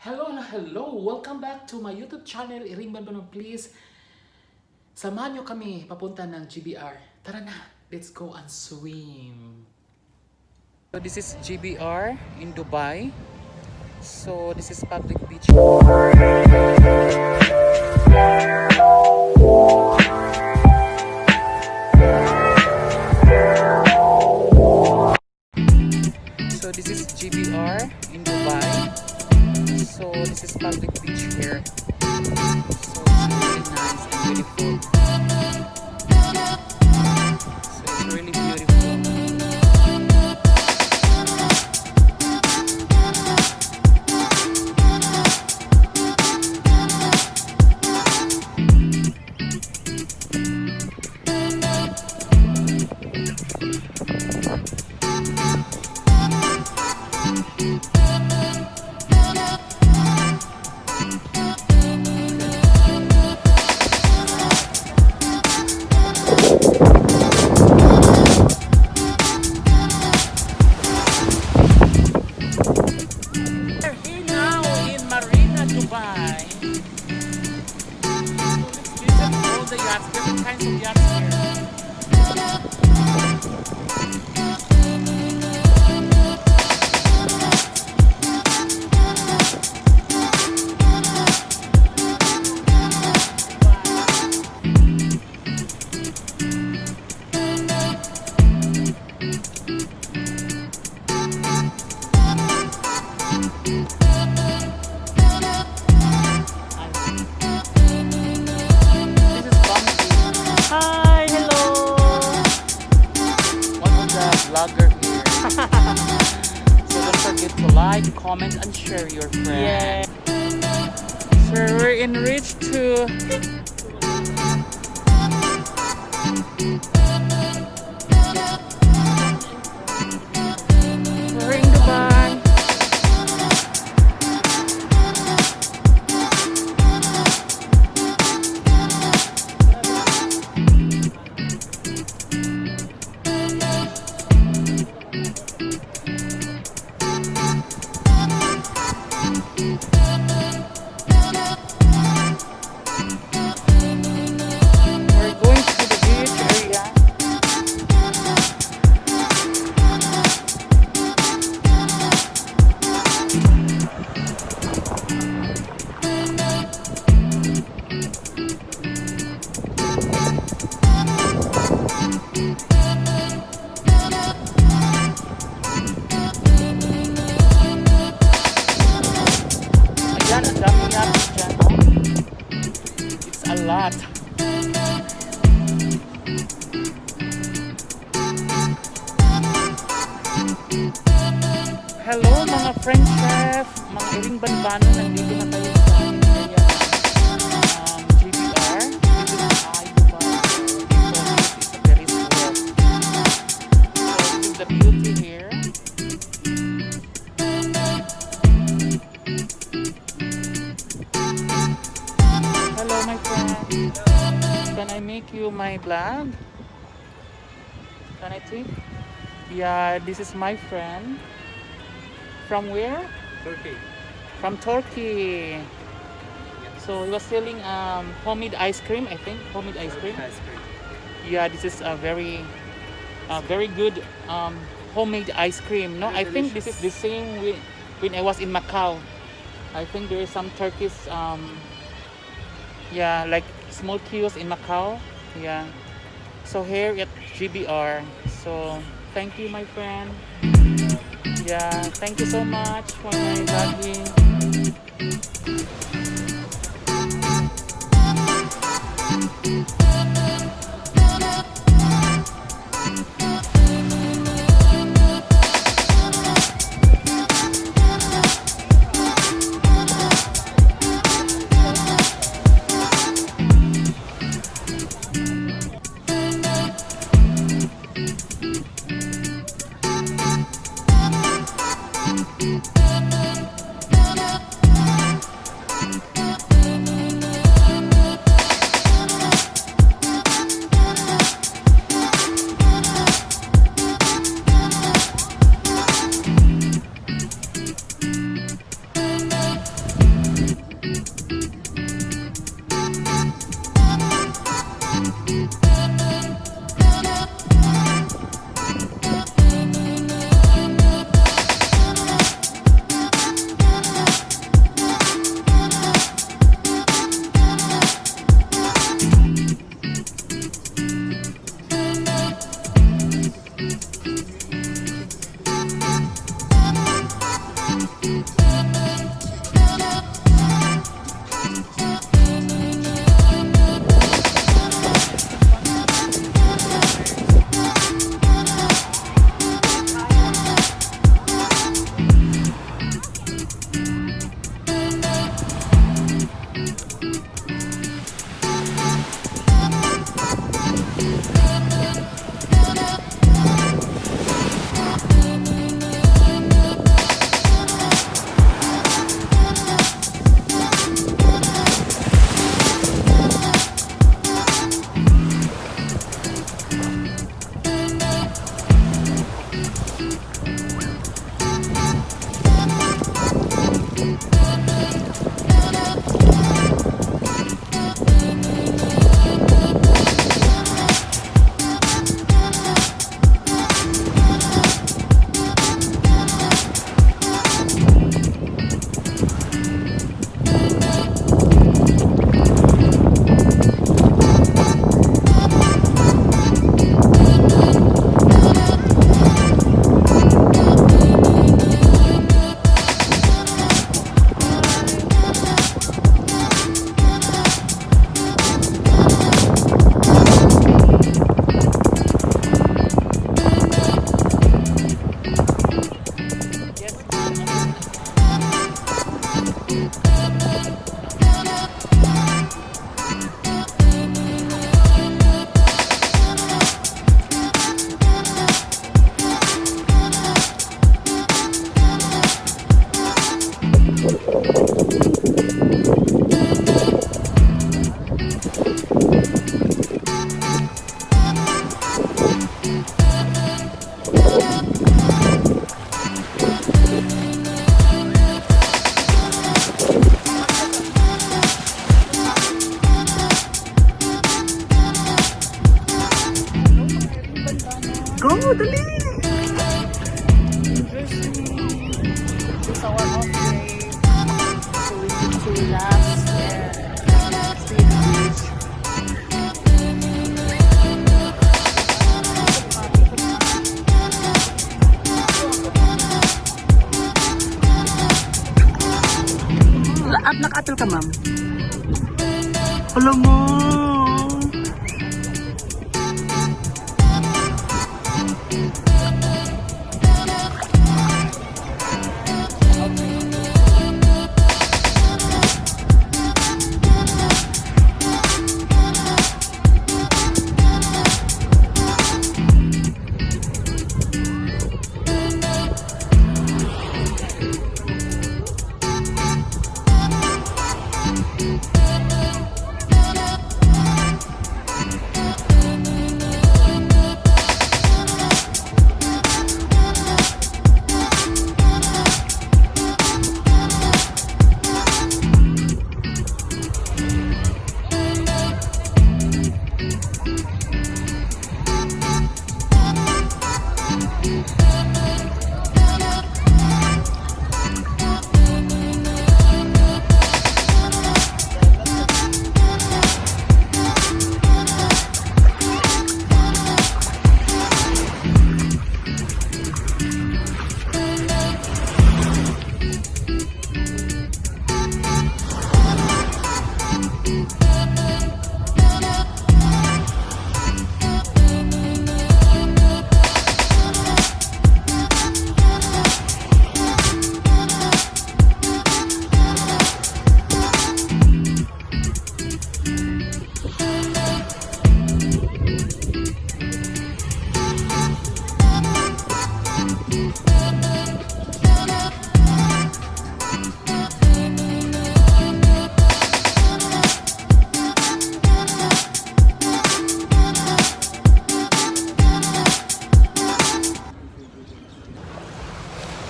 Hello na hello! Welcome back to my YouTube channel, Iring Banbanong. Please, samahan nyo kami papunta ng GBR. Tara na, let's go and swim. So this is GBR in Dubai. So this is public beach. So this is GBR in Dubai. So this is public beach here. So it's really nice and beautiful. So it's really beautiful. Different kinds of yachts here. Vlogger here. So don't forget to like, comment, and share your friends. Yeah. So we're en route to we're in Dubai. It's a lot. Hello mga French chef, mga Iring Banbano, nandito na tayo sa GBR. This is Dubai. So this is a very small. So this is the beauty here. Hello my friend. Can I make you my vlog? Can I take? Yeah, this is my friend. From where? Turkey. From Turkey. So he was selling homemade ice cream, I think. Homemade ice cream. Ice cream. Yeah, this is a very good homemade ice cream. No, Very I think this is delicious. the same when I was in Macau. I think there is some Turkish yeah, like small kiosks in Macau. Yeah. So here at GBR. So thank you my friend. Yeah, thank you so much for my vlogging. Go, dali! It's our off day. So we need to relax and stay in the beach. At naka-atal ka, ma'am? Alam mo!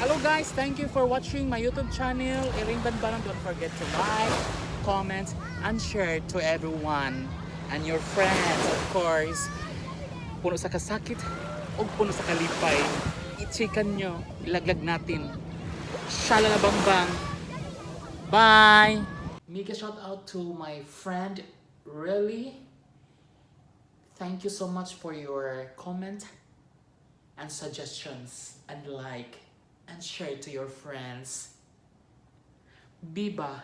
Hello guys, thank you for watching my YouTube channel, Iring Banbanong. Don't forget to like, comment, and share to everyone and your friends, of course. Puno sa KASAKIT o puno sa KALIPAY, i-chickan nyo, ilaglag natin. Shalala bang bang. Bye! Mega shout out to my friend, really. Thank you so much for your comment and suggestions and like and share it to your friends. Biba!